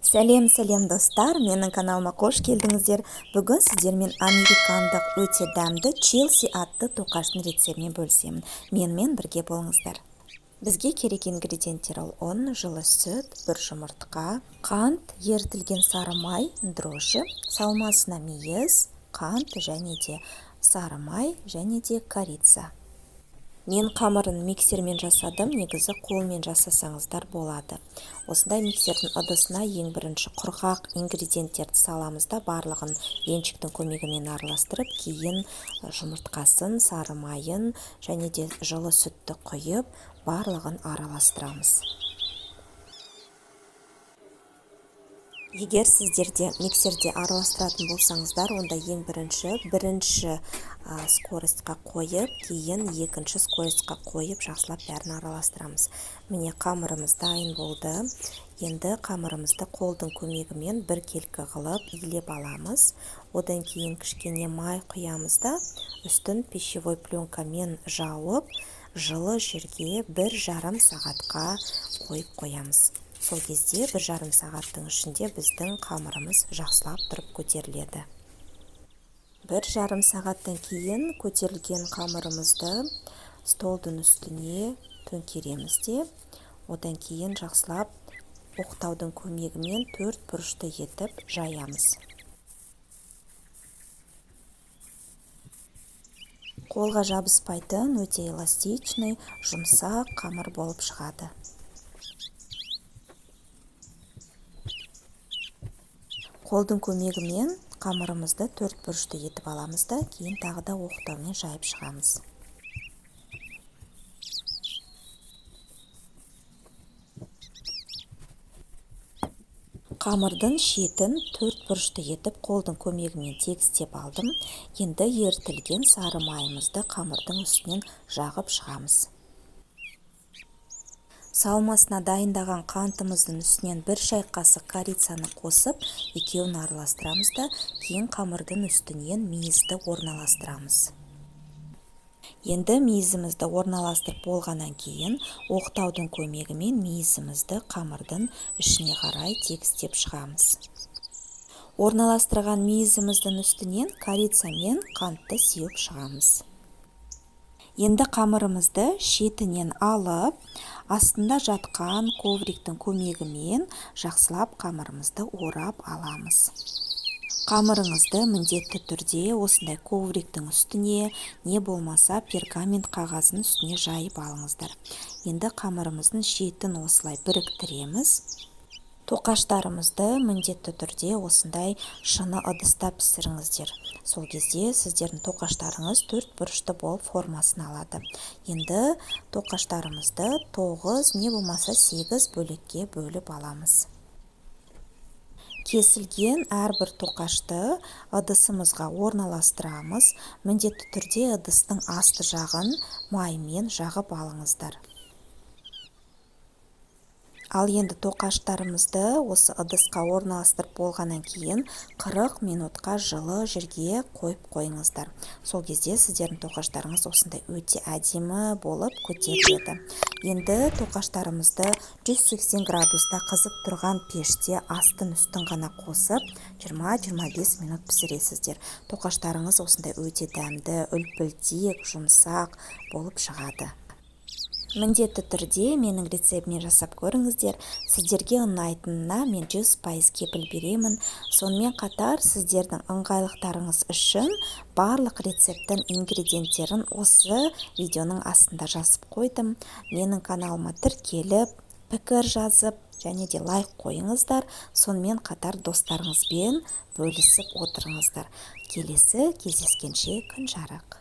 Сәлем, сәлем, достар! Менің каналыма қош келдіңіздер. Бүгін сіздермен американдық өте дәмді Челси атты тоқаштың рецептімен бөлісемін. Менімен бірге болыңыздар. Бізге керек ингредиенттер: ол ұн, жылы сүт, бір жұмыртқа, қант, ерітілген сары май, дрожжи, салмасына мейіз, қант және де сары май және де корица. Мен қамырын миксермен жасадым, негізі қолмен жасасаңыздар болады. Осындай миксердің ыдысына ең бірінші құрғақ ингредиенттерді саламыз да, барлығын венчиктің көмегімен араластырып, кейін жұмыртқасын, сары майын және де жылы сүтті құйып, барлығын араластырамыз. Егер сіздерде миксерде араластыратын болсаңыздар, онда ең бірінші скоростьқа қойып, кейін екінші скоростьқа қойып, жақсылап бәрін араластырамыз. Міне, қамырымыз дайын болды. Енді қамырымызды қолдың көмегімен біркелкі қылып илеп аламыз. Одан кейін кішкене май құямыз да, үстін пищевой пленкамен жауып, жылы жерге 1,5 сағатқа қойып қоямыз. Сол кезде 1,5 сағаттың ішінде біздің қамырымыз жақсылап тұрып көтеріледі. 1,5 сағаттан кейін көтерілген қамырымызды столдың үстіне төңкереміз де, одан кейін жақсылап оқтаудың көмегімен төрт бұрышты етіп жаямыз. Қолға жабыспайтын, өте эластичный, жұмсақ қамыр болып шығады. Қолдың көмегімен қамырымызды төрт бұрышты етіп аламыз да, кейін тағы да оқтаумен жайып шығамыз. Қамырдың шетін төрт бұрышты етіп қолдың көмегімен тегістеп алдым. Енді ерітілген сары майымызды қамырдың үстінен жағып шығамыз. Салмасына дайындаған қантымыздың үстінен 1 шай қасық корицаны қосып, екеуін араластырамыз да, кейін қамырдың үстінен мейізді орналастырамыз. Енді мейізімізді орналастырып болғаннан кейін оқтаудың көмегімен мейізімізді қамырдың ішіне қарай тегістеп шығамыз. Орналастырған мейізіміздің үстінен корица мен қантты сеуіп шығамыз. Енді қамырымызды шетінен алып, астында жатқан ковриктің көмегімен жақсылап қамырымызды орап аламыз. Қамырыңызды міндетті түрде осындай ковриктің үстіне, не болмаса пергамент қағазының үстіне жайып алыңыздар. Енді қамырымыздың шетін осылай біріктіреміз. Тоқаштарымызды міндетті түрде осындай шыны ыдыста пісіріңіздер. Сол кезде сіздердің тоқаштарыңыз төрт бұрышты болып формасын алады. Енді тоқаштарымызды 9, не болмаса 8 бөлікке бөліп аламыз. Кесілген әрбір тоқашты ыдысымызға орналастырамыз. Міндетті түрде ыдыстың асты жағын маймен жағып алыңыздар. Ал енді тоқаштарымызды осы ыдысқа орналастырып болғаннан кейін 40 минутқа жылы жерге қойып қойыңыздар. Сол кезде сіздердің тоқаштарыңыз осындай өте әдемі болып көтеріледі. Енді тоқаштарымызды 180 градуста қызып тұрған пеште астын үстін ғана қосып 20-25 минут пісіресіздер. Тоқаштарыңыз осындай өте дәмді, үлпілдек, жұмсақ болып шығады. Міндетті түрде менің рецептіммен жасап көріңіздер. Сіздерге ұнайтынына мен 100% кепіл беремін. Сонымен қатар сіздердің ыңғайлықтарыңыз үшін барлық рецепттің ингредиенттерін осы видеоның астында жазып қойдым. Менің каналыма тіркеліп, пікір жазып және де лайк қойыңыздар. Сонымен қатар достарыңызбен бөлісіп отырыңыздар. Келесі кездескенше, күн жарық.